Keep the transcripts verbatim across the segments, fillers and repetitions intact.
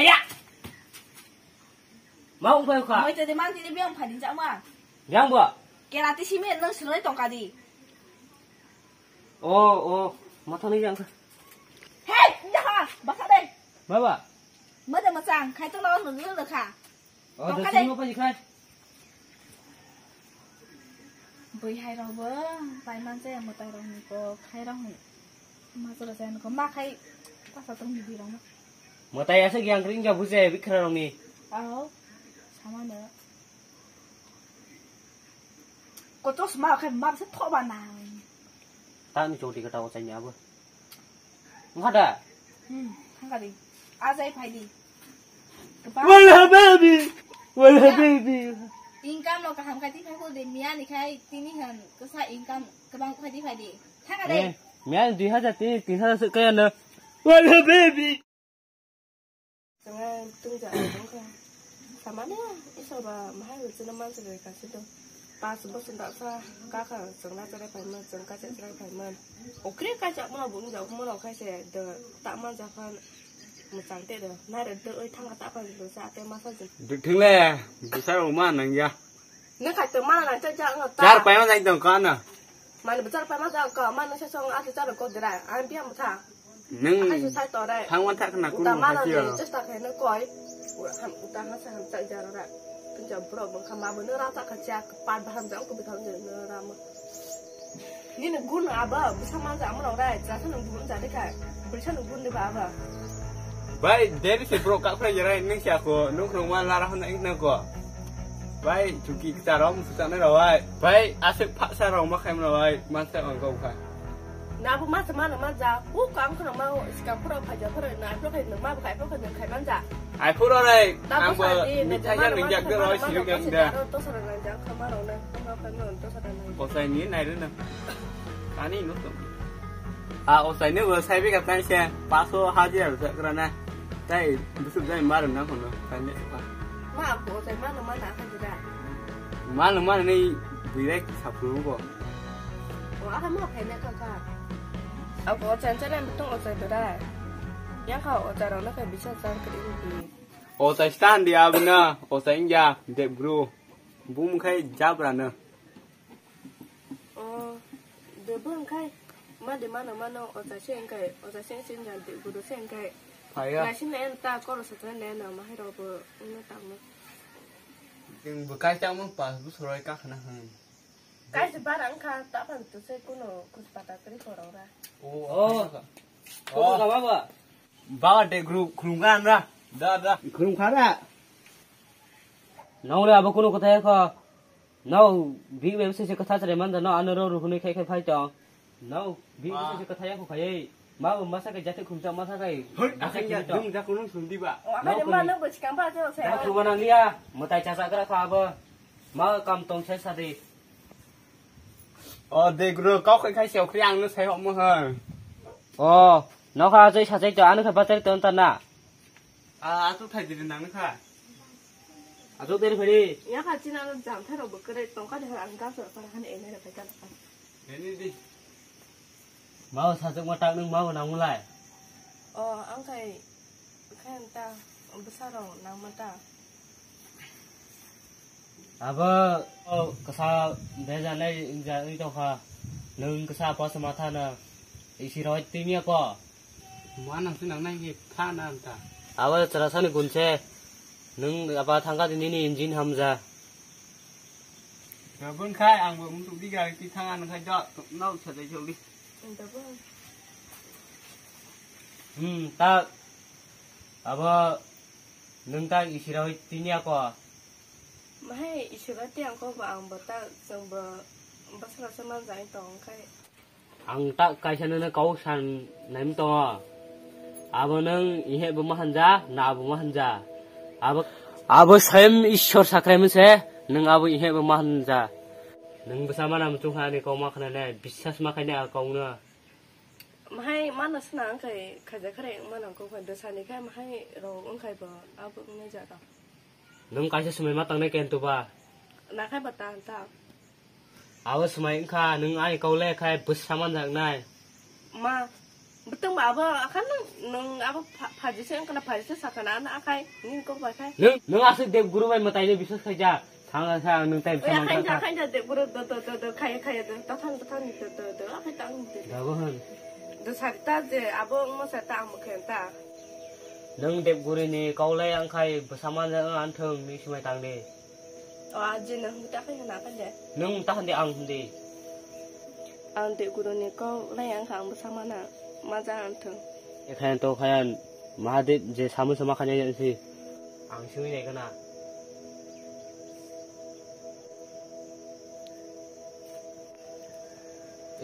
Aya! Ma wng pai kha. Moi tadi man tini biang phadi chak ma. Biang bo? Kerati simi nang siroi tongka di. Oh, oh, ma thani biang kha. Hey, ya ha, basa deh. Baba. Mada machang khai tong lawan nang nang kha. Oh, tongka deh. Simi pa jikhai. Bui hai rok bo pai man se mwtai rok ni ko khai rok ni. Ma chwla chaya nukho, ma khai pasa tong di rong. Mwtai aswk yang kring ja buje bikra rong ni. Aho, sama no. Kotos ma khai ma se thoba na. Ta ni choti kata o chanya bo. Ngada. Hmm, thangka di. Ajai phai di. Wala baby, wala baby. Income no kaham khai ti phai ko de miya ni khai tini han kasa income kabang khai ti phai di. Thangka de. Eh, miya ni dui hajar tini, tin hajar se kaya na. Wala baby. Tengah tungja tongkha. Samane isoba mahai wala mansa de kasi to. Pas bosong daksa kaka chwngna chwrai phaimani, chwng kaisa chwrai phaimani. Okre kaisa mano bung jak mano khaise de tak manjakha mwchang te de. Nare de oi thangka tak phan de sa te masa jin. Dikthing le bisa rok ma nang ya. Nang khai to mana nang te jak no ta. Jar paima jai tong ka na. Mani bwchar paima jang ka, mani se song ase char ko dra, ang biya mutha. Nung akai se sai to dai. Thang wan thak na kun uta mano hasi ne yo. Chesta khai ne koi. Ura ham uta ha sa ham chak jaro ra. Kun ja bro bang kha ma bo ne ra ta ka cha ka pa ba ham jang ko bi thang je ne ra ma. Ni ne gun aba bisa ma ja ma rong dai, ja sa nung gun ja de kai. Bisa nung gun de ba aba. Bai, deri se bro ka khra jara ning sia ko, nung rong ma la ra hon ing na ko. Bai, chuki kcha rok musu chana rok bai. Bai, aswk phaksa rok ma khaima rok bai, mansa ang kok kha. Na bo ma sama no ma ja, u kang khna ma, sikang phura phaja phura na, phura khai no ma khai phura khai no khai man ja. Ai phura rai, ta ang bo bo sa di, na mitha ja ja no ning ma jak sa de ma roi no siruk ma yang sa da. Ja ro to sara na ja kha ma ro na, ma khai no to sara na. Kosai ni nai re na. Ani no to. A, o sai ne bo sai bi ka tan se, paso hajar ja kra na. Tai, busuk jai mar na kono, tai ne pa. Ma ko sai ma no ma na ka jira. Ma no ma ne bui rai sa phu ko. O aka ma phai ne ka ka. A ko chan chan am tong o sai bera. Yang ka o sai ro na ka bisa sang kri bi. O sai stand dia bina, o sai inja, de bro. Bum khai jabra na. O, de bo wngkhai, ma de mano mano, o cha se wngkhai, o cha se wngse wngkha, de gudo se wngkhai. Phaiya. Naisi na en ta koro se khe ne na ma hai rok bo wngna tangma. Chwng bo kaisa mung pas bosor bai kakhna hwn. Kaisa bara wngkha, ta phan to se kuno kuspata kwrwi korok ra. O, o. Koko kama ba? Baba de group khulumkha ra. Da, da. Khulumkha ra. Nong le abo kuno kwthai kho. No, big web se se kwtha chare man da, no, ano ro ruhunwi khai khai phai tong. No, big web se se kwtha yakho khai. Ma bo masa kai jate khumsa masa kai. Hoi, akhai ya, dum ja kunun sum di ba. O, akhai ma no bo chikang ba jo se. Da khuma nang liya, mwtai cha cha gra kha abo. Ma kam tong sai sa de. O, de gro, kau khai khai se okhri ang no sai hok mo ha. O, no kha jai sa jai to, ano kha batar ton ta na. A, aswk thai diri nang kha. Aswk deri phari. Ya kha china no jam tharo bo kre tongka de ang gas ro para han ene re pai kala. Ene di. Mau sajak ma tak nung mau nang mulai. O, ang khai, khai ta, bwsa rok nang ma ta. Abo, o, kasa beja nai ja wi tokha. Nung kasa apa sama thana. Isi roi timia ko. Muanang sinang nai ki thana anta. Abo chara sani gunse. Nung apa thangka di nini engine hamja. Gabon khai ang bo mutu bigra ki thanga nang khai jot no sajai joli. Anta bo. Hmm, ta. Abo nwng tak isiroi tini ako? Mahai isiroi ti ang kok ba ang bo tak chwng bo bwswk se manjak tong khai. Ang tak kaisa nono kau san naim tongo. Abo nwng ihe bo mahanja, na abo mahanja. Abo, abo swayam Ishwar sakraimung se, nwng abo ihe bo mahanja. Nwng bwsa mana muchung kha ani kau ma khna nai, biswas ma khainai a kau no. Mahai mana sna ang khai khaja khare mana kau khai dosani khai mahai rok wng khai bo abo wng nai ja tong. Nwng kaisa swmai ma tangnai kento ba? Na khai ba tan ta. Abo swmai wngkha, nwng ani kau le khai bwsa manjaknai. Ma, bwtwng ba abo akhan nwng, nwng abo pha-, phaji se wngkha na, phaji se sakha na, ano akhai, nini kok bai khai. Nwng, nwng aswk Debguru bai mwtai le biswas khaijak. Thang kha, nwng tai bwsa manjakha. Oya khainja, khainja Debguru, do, do, do, do, khaya, khaya, do, tathang, tathang, do, do, do, akhai tang, do, do. Dogo hwn. Do sari ta je, abo wngma sa ta ang bwkhe ta. Nwng Debguru ni kau le ang khai bwsa manjak wng anthwng, ni swmai tang di. O, aji nwng hwnwi ta khe hwna khe de. Nwng ta hwn di, ang hwn di. Ang Debguru ni kok lai ang kha, ang bwsa mana, ma ja ang thung. Ekhayan to khayan, Mahadev je samung sama khanya yan si. Ang sui nai kana.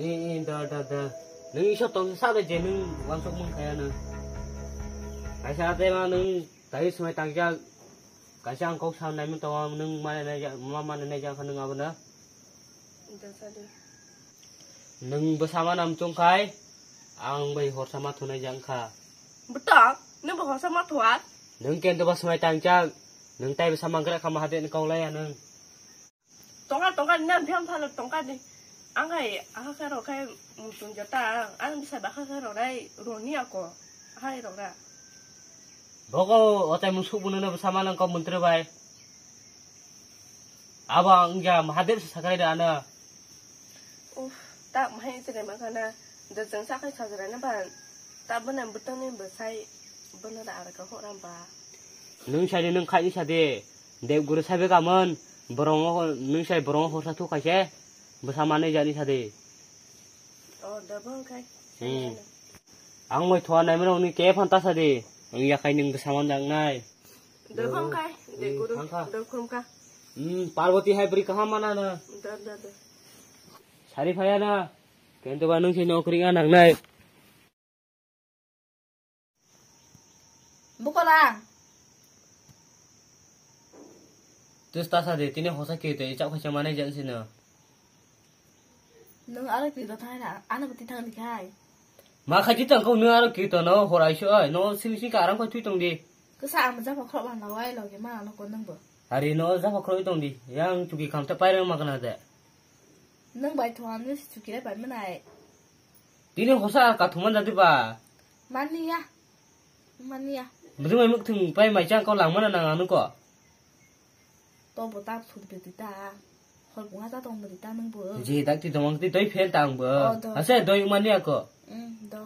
E, e, da, da, da. Nwng isor tong sa de je nwng wansok mung khaya nwng. Kaisa ate ma nwng tai swmai tangjak. Kaisa ang kok sa naimung tongo, nwng mane naijak, ma mane naijak kha nwng abono? Nwng bwsa mana muchung khai, ang bai horsa ma thunai jang kha. Bwtang, nwng bo horsa ma thua? Nwng kento ba swmai tangjak, nwng tai bwsa mangkra kha Mahadev ni kok laiya nwng. Tongkha, tongkha, nang biyang phano tongkha di. Ang khai, aha khe rok khai, muchung jota, ang bisa ba kha khe rok rai, roni ako, hai rok ra. Bogo, otai musuk bunu na sama nang kau menteri bai. Abo ang ja Mahadev se sakrai da ana. Uff, tak mahai tere makana, da jeng sakai sajra na ban, tak bana butang ni besai, bana da arka hok ram ba. Nung sadi nung khai sadi. Debguru sabe kamon, borong nwng sai borong horsa thuk khaise, bwsa manwi jani sadi. O, da bang khai. Hmm. Ang moi thua nai mano ni ke phanta sadi. Ang yakai nwng bwsa manjak nai. Da bang khai, Debguru, thang kha. Da khum kha. Hmm, Parvati hai bri kaham mana na. Da, da, da. Sari phaya na. Kento ba nwng sai nokri nga nang nai. Bukola. Tus ta sa de, tini hosa ke te, chak khaisa manai jan sino. Nung aro kiri to thang na, ano bati thang dikhai. Ma khaji tang ko nung aro kiri to no, horai so ai, no sing sing ka aram ko thui tong di. Kasa ang ja phokro ban lawai loge ma ano ko nung bo. Hari no ja phokro tong di, yang chuki kham ta pai rang ma kana de. Nung bai thong ano chuki rai bai manai. Tini hosa ka thuman jadi ba. Mania. Mania. Bwdwng bai mwkhwtwng pai mai chang kau langmano nang ano ko. To bo tak sut bwtwi ta. Hor bunga ta tong bwtwi ta nung bo. Je dak ti tong ti doi phen tang bo. Oh, do. Ase doi mania ko. Mm, do.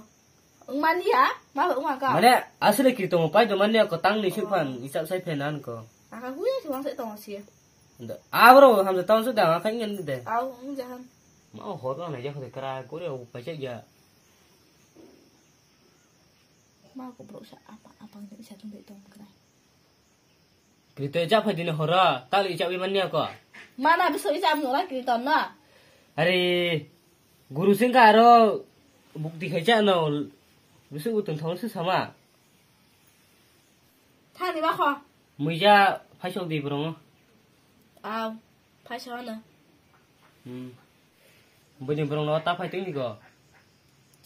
Mania? Ma bo ma ka. Mane asle ki tong pai do mania ko tang ni suk phan isap sai phen an ko. Aka hui ki wang sai tong si. Abro hamsa tong su da ka ngen de. Au, jahan. Ma hor ka na ja ko kra ko re u pa cha ya. Ma ko bro sa apa apa ngi sa tung de tong krai. Kiri to ja phai dini horo, tali ja wi manya ko. Mana biso ija amno la kiri to na. Are guru sing ka aro bukti khai cha no. Biso utun thong su sama. Thani ba kho. Muija phaisok di borong. Au, phaisok ano. Hmm. Bini borong no ta phai tini go.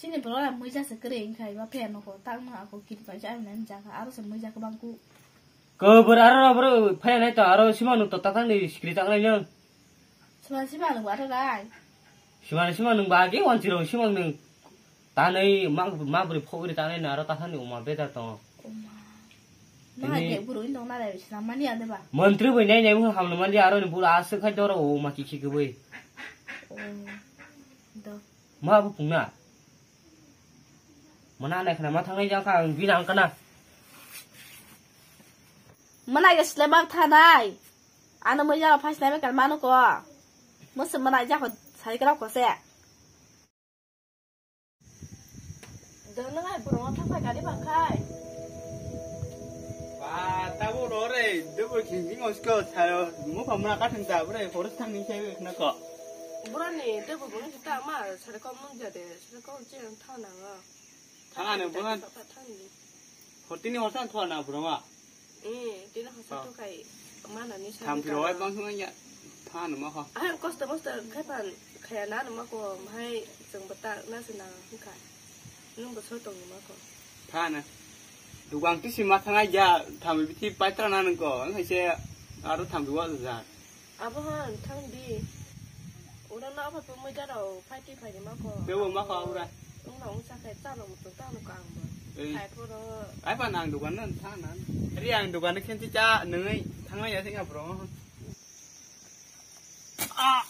Chini borok ya muija se kre ingkhai ba phe no ko tak no ako kiri pai cha na jaga aro se muija ko bang ku. Ko bor aro ro bor phai nai to aro sima no to ta thang ni skri tak nai no. Sima sima no ba rai. Sima sima no ba ge wan chiro sima no. Tanai ma, ma bwrwi phok ri tanai na aro takhani uma beda tongo. Uma. Ma ini je bwrwi tong na rai sina mani ande ba. Mantri bai nai nai wng hamno mani aro ni bura aswk khai doro o ma kiki kwbwi. Oh. Do. Ma bu pungna. Mana nai khna ma thangnai jang kha ang bina ang kana. Mana ge slebak thanai. Ano mo jang phai snai be kal mano ko. Mo se mana ja ko sai kra ko se. Dwng nang ai borok thang phai kari bang khai. Ore, debo khinjing osko saro, mo pamra kathang ta, ore, forest thang ni sai khna ko. Boroni debo bo ni ta ma, sare ko mun ja de, sare ko je thang na nga. Thang ane bo han. Thang ni. Hotini hosan thwa na bro ma. Eh, tini hosan to kai. Mana ni sai. Tham piro ai bang sung ya. Than ma kho. Ah, kosto kosto khai pan khaya na ma ko, hai jeng bata na se na khai. Nung bo so tong ma ko. Thana. Dugang tisi ma thangai ja, thami bithi paitra na nung ko, ang se aro tham duwa ja. Abo han thang di. Ura na apa pemui jaro, phai ti phai ma ko. Tebo ma ko ura. Ung na ung sa khai ta no mutu ta no ka ang bo. Eh. Khai poro. Ai pa nang dugan nan thana. Ri ang dugan khen ti cha nungai thangai ya singa bro. Ah.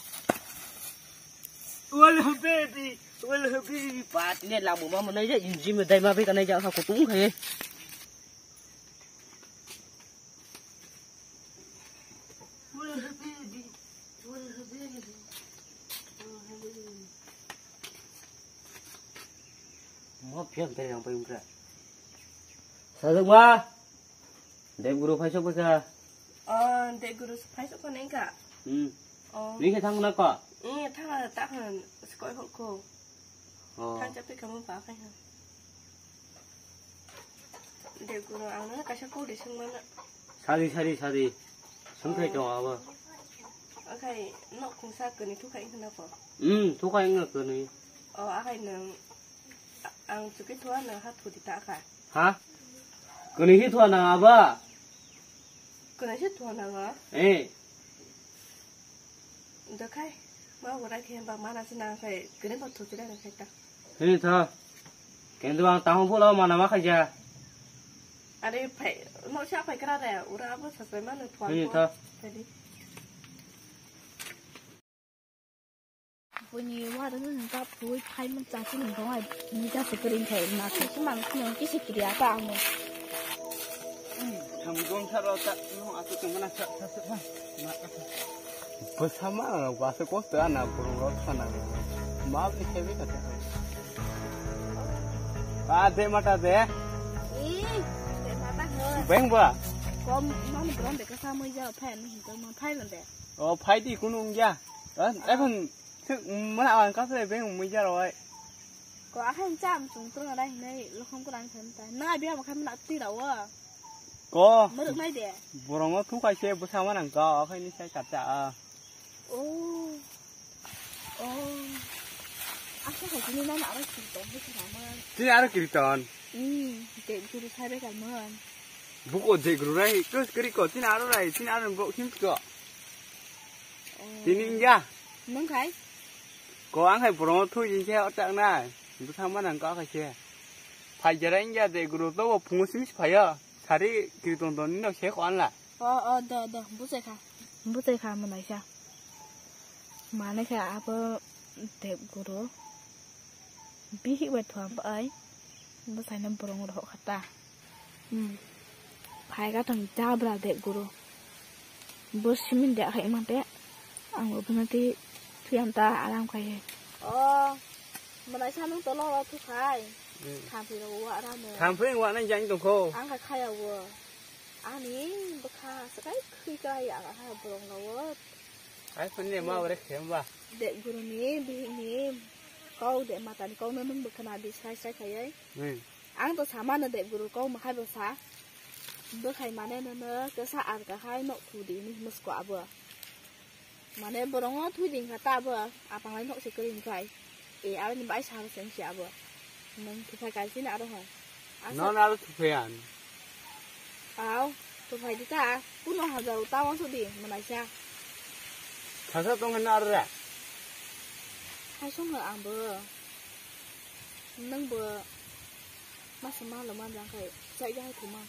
Wal baby, wal baby. Pat ne lamu ma manai ja inji me dai ma be kanai ja ha kutung khai. Mo phiam tei yang pai ungkra. Sajak ma. Dek guru phaisok bwkha. Oh, dek guru phaisok kha nengkha. Hmm. Oh. Ni khe thang na ko? Eh, thang ta khan skoi hok ko. Oh. Thang cha pe kamo ba khai ha. Dek guru ang na kaisa kuli sung mana. Sadi, sadi, sadi. Sung khai tong abo. Akai nok khungsa kani thu khai na ko. Hmm, thu khai na kani. Oh, akai nang Ang chuki thua nang ha thudi ta kha. Ha? Kuni hi thua nang aba? Kuni hi thua nang a? Eh. Da khai. Ma gora khe ba mana si nang khai. Kuni ba thuti da khai ta. Hi tho. Kendu ang tang phulo mana ma khaja. Are phai, no cha phai kra da. Ura abo sa sai ma no thua. Hi tho. Tadi. Buini wara no nang kap thui phai man cha chini bong ai ni cha se kering khai ma se se mang khno ki se kiri ata amo. Thang gong sa ro ta no atu tong na sa sa sa ma. Bwsa ma rok ba se kosto ana burung rok sana. Ma bini heavy kata. Ba de mata de. Ih, de mata ho. Beng ba. Kom man bron de ka sa moi ja phai ni ko ma phai lan de. O phai di kunu ungya. Ekhon Thik, mana ang kasa beng mui jaro ai. Ko akhai cham chung tro rai hinai lokhom ko rang them ta. Na bia ma khamna twi rawo. Ko. Muruk nai de. Borongo thu kai se bwsa ma nang ka akhai ni sai kata a. Oh. Oh. Asa khai ni na na aro kiri ton bwsa ma. Tini aro kiri ton. Hmm, de guru sai be kal man. Buko de guru rai, kus kiri ko, tini aro rai, tini aro bo khim ko. Oh. Tini ingya. Nung khai? Ko ang khai borong thui jin khe otak na. Bwthang ma nang ka khai khe. Phai jera ingya de guru to bo phungo simi phaiya. Sari kiri ton ton ni no se ko an la. Oh, oh, do, do, bujai kha. Bujai kha manaisa. Mane kha abo de guru. Bihik bai thuam pa ai. Bwsai no borong rok kha ta. Hmm. Phai ga thang jabra de guru. Bo simin de khai mante. Ang bo bwna ti thuyam ta aram khai. Oh. Manaisa nung tolo ro thu khai. Hmm. Thampui ro wa ra mo. Thampui wa nang jang tong kho. Ang kha khaya wo. Ani bwkha sakai khwi kai aga ha borong lawo. Ai phone ma ore khem ba. De guru ni bihik ni kau de mata ni kau no nung bwkha na di sai sai khai ai. Hmm. Ang to sama no de guru kau ma khai bo sa. Bwkhai mane no no kesa ar ka hai nok thu di ni musko abo. Mane borong o thui ding kha ta abo, apang lai nok se kering kai. E, aboni bai sa se wngsi abo. Nung thuphai kai sini aro hai. Asa. Non aro thuphai an. Au, thuphai di ta. Kuno hajar uta wang sudi, manaisa. Thasa tong na aro ra. Hai song ang bo. Nung bo. Masa malo manjang kai. Sai jang thuma.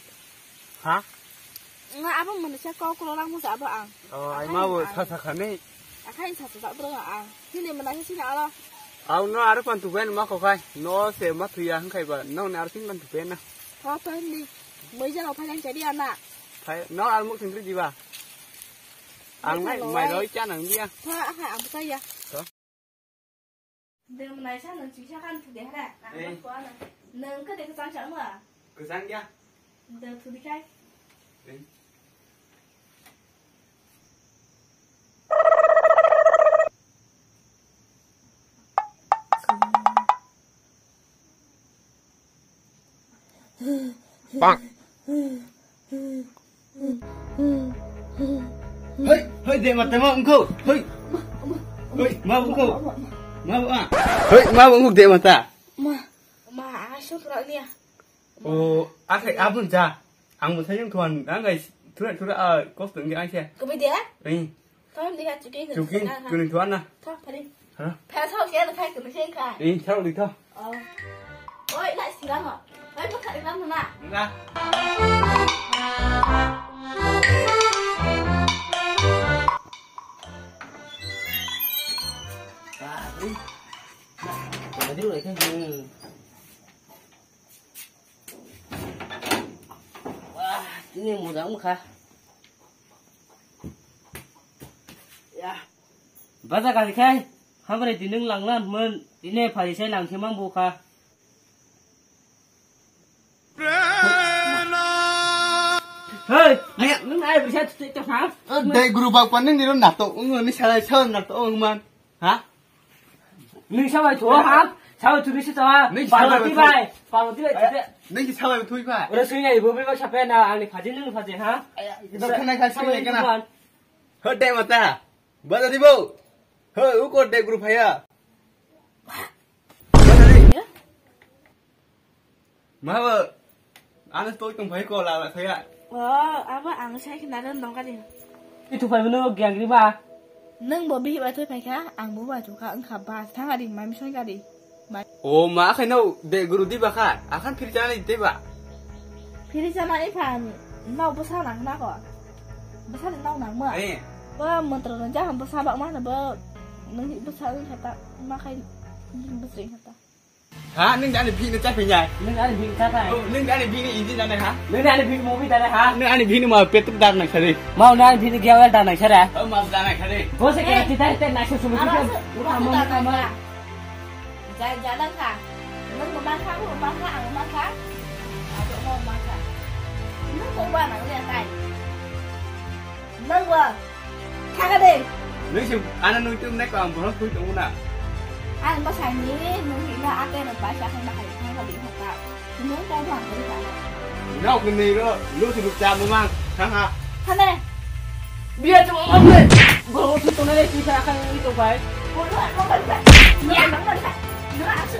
Ha? Nga abo mwnwi sa kok kwlwng lang mungsa abo ang. Oh, ai ma bo sa sa khani. Akhai sa sa bro ang. Sini mwnai sini alo. Au no aro pan tu ben ma ko khai. No se ma thuya hang khai ba. No ne aro sin pan tu ben na. Tho tho ni. Moi jang phai lang chari ana. Phai no al muk thing ri ba. Ang nai mai roi cha nang dia. Tho akhai ang cha ya. Tho. De mwnai sa nung chisa kan thu de hara. Eh. Nung ka de ka chang chang ma. Kwchang ya. De thu di khai. Eh. Bang. Hei, hei, de mata ma ungko. Hei. Hei, ma ungko. Ma bu a. Hei, ma ungko de mata. Ma, ma, asuk rak niya. O, akhai abun ja. Ang bo sayang tuan, ang guys, thura thura, ah, kos tong ang se. Kopi dia? Eh. Tong dia chuki. Chuki, kuni tuan na. Tong pari. Ha? Pha thau sia na khai kuni sen khai. Eh, thau di thau. Oh. Oi, lai sila mo. Oi, mo khai ram na. Na. Wah, ini murang kha. Ya. Baja kali khai, hamre dinung langlan mun, dine phai sai langkhe mang bu kha. Hei, nung ai bisa tu tu ha? Dai guru bak pan ni ro nato, ung ni salai sal nato ung man. Ha? Nung sabai tho ha? Sabai tho bisi tho ha? Nung sabai Parvati tho. Bai, Parvati bai tho. Nung sabai tho bai. Ora sui nai bo bai sape na ani phaji nung phaji ha? Aya, ito ka nai ka sui nai ka na. Ho de mata. Bada di bo. Ho uko de group haya. Bada di. Ma ba, ano stoi tong phai ko la la khaya. Oh, abo ang sai khna ron dong kali. Itu phai mano gyang ri ba. Nang bo bihi ba thoi phai kha, ang bo ba thoi kha, ang kha ba thang ari mai misoi kali. O ma khai no de guru di ba kha, akan phiri chana di ba. Phiri chana i phan, nau bo sa nang na ko. Bo sa nang nang ma. Eh. Ba mantra ron ja bo sa ba ma na ba. Nang bo sa nang kha ta, ma khai bo sing kha ta. Ha, nung da ani bini cha pinyai. Nung ani bini cha thai. Oh, nung da ani bini idi da ha. Nung ani bini mobi da ha. Nung ani bini ma petrol da nang sari. Mau nung ani bini gawa da nang sara. Oh, ma da nang sari. Bo se kena tita tita nang se sumi tita. Uta mo ma. Jai jala kha. Nung ma kha, ma kha, ang ma kha. Abo mo ma kha. Nung mo ba nang le tai. Nang wa. Thaka de. Nung si ana nung tum ne ko ang bono thui tung na. Ang ba sai ni nung ni na ate no ba sa khang ba khai khang ba di khata. Nung ta bang ko ta. Nau ko ni ro lu si lu cha mo mang khang ha. Thane. Bia chu mo ne. Bono thui tung na le ki sa khang ni to bai. Bono ang ba ba. Ni ang ba ba. Nung asu.